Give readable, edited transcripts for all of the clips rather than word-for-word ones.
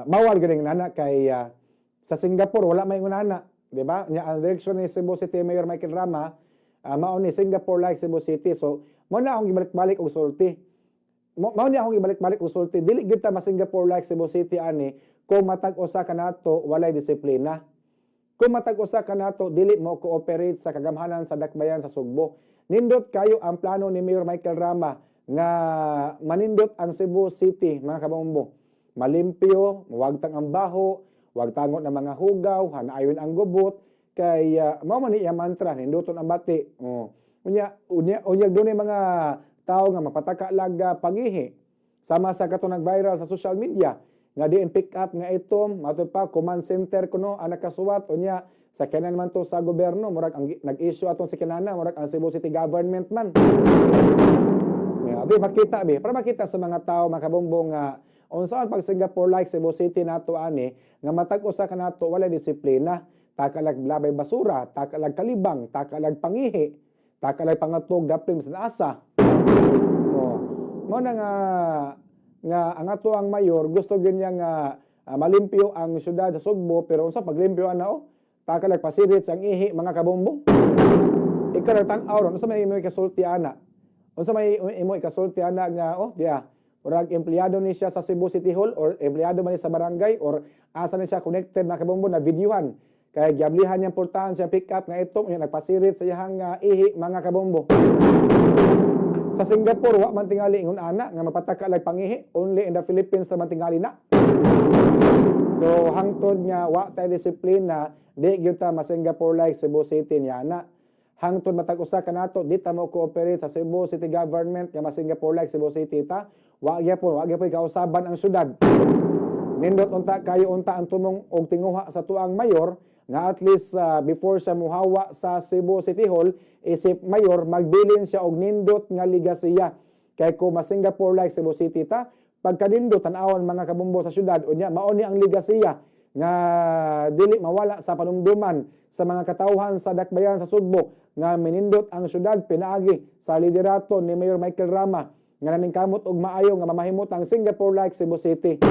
Bawal ganing nana kay sa Singapore wala may ngunana, di ba? Nya ang direction ni Cebu City Mayor Michael Rama, mao ni Singapore like Cebu City. So mo na akong gibalik-balik og sulti. Mao ni akong ibalik-balik og sulti, dili gyud ta ma Singapore like Cebu City ani kung matag usa kanato walay disiplina. Kung matag usa kanato dili mo cooperate sa kagamhanan sa dakbayan sa Sugbo. Nindot kayo ang plano ni Mayor Michael Rama nga manindot ang Cebu City, mga kabombo. Malimpyo, wagtang ang baho, wagtangon ang mga hugaw, hanayon ang gubot kay mao man ni iya mantra, ninduton ang bati. Oh. Unya unya unya dunay mga tao nga mapataka lag pangihi. Sama sa kato nag-viral sa social media nga diin pick up nga itom matud pa command center kuno ang nakasuwat, unya sa kanan man to sa gobyerno, murag ang nag-issue atong si kinana, murag ang Cebu City government man. Yeah, di makita bi para makita sa mga tao, mga kabombo, nga unsaon pag Singapore like Cebu City nato ani nga matag usa ka nato wala disiplina, takalag labay basura, takalag kalibang, takalag pangihi, takalag pangatog daplim sa asa. Oh, mo na nga nga ang ato ang mayor gusto gyud niya nga malimpyo ang syudad sa Sugbo, pero unsa paglimpyo ana, oh? Takalag pasirit ang ihi, mga kabombo. Ikaw na tan-aw ron, unsa may imo ikasulti ana? Unsa may imo ikasulti ana nga, oh, diya murag empleyado ni siya sa Cebu City Hall or empleyado man ni sa barangay or asa ni siya connected, mga kabombo, na videohan kay giablihan niyang portahan siya pick up nga ito, unya nagpasirit sa iyang ihi, mga kabombo. Sa Singapore wa man tingali ingon ana nga mapataka lag pangihi, only in the Philippines naman tingali na. So hangtod nga wa tay disiplina, di gyud ta ma Singapore like Cebu City niya na. Hangtod matag usa ka nato di ta mo cooperate sa Cebu City government nga ma Singapore like Cebu City ta, wa gyapon kausaban ang syudad. Nindot unta kayo unta ang tumong og tinguha sa tuang mayor nga at least before siya muhawa sa Cebu City Hall isip mayor, magbilin siya og nindot nga ligasiya. Kay kung ma Singapore like Cebu City ta, pagkanindot, tan-awon, mga kabombo, sa syudad, unya mao ni ang ligasiya nga dili mawala sa panumduman sa mga katawhan sa dakbayan sa Sugbo nga minindot ang syudad pinaagi sa liderato ni Mayor Michael Rama nga naningkamot og maayo nga mamahimot ang Singapore like Cebu City.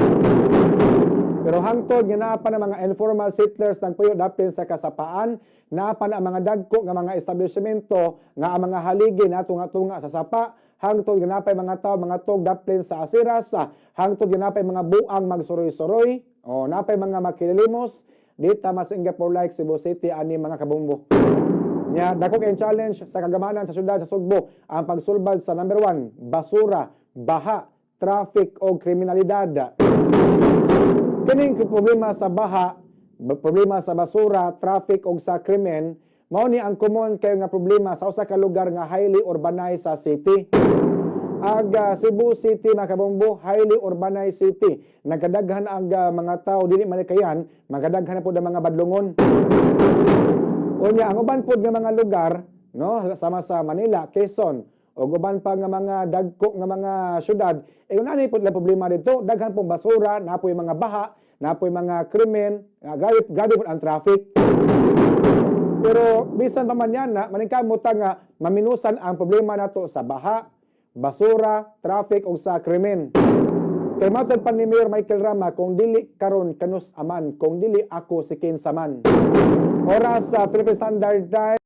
Pero hangtod nga naa pa na mga informal settlers nagpuyo dapin sa kasapaan, naa pa na ang mga dagko nga mga establishmento nga ang mga haligi natunga-tunga sa sapa, hangtod nga napay mga tao mga tog daplin sa asiras, hangtod nga napay mga buang magsuroy-suroy, o napay mga makililimos, di ta ma Singapore like Cebu City ani, mga kabombo. Nya dako kay challenge sa kagamanan sa syudad sa Sugbo ang pagsulbad sa number 1, basura, baha, traffic o kriminalidad. Kining problema sa baha, problema sa basura, traffic o sa krimen, mao ni ang common kayo nga problema sa usa ka lugar nga highly urbanized sa city. Ag Cebu City, mga kabombo, highly urbanized city. Nagkadaghan ang mga tao, dili malikayan, magadaghan na pod ang mga badlongon. Unya ang uban pod nga mga lugar, no, sama sa Manila, Quezon, o uban pa nga mga dagko nga mga syudad, eh unani pod lang problema dito, daghan pong basura, napoy mga baha, napoy mga krimen, grabe, grabe pod ang traffic. Pero bisan pa man yan na, maningkamot ta nga maminusan ang problema nato sa baha, basura, traffic o sa krimen. Kay matod pa ni Mayor Michael Rama, kung dili karon kanus aman, kung dili ako si kinsa man. Oras sa Philippine Standard Time.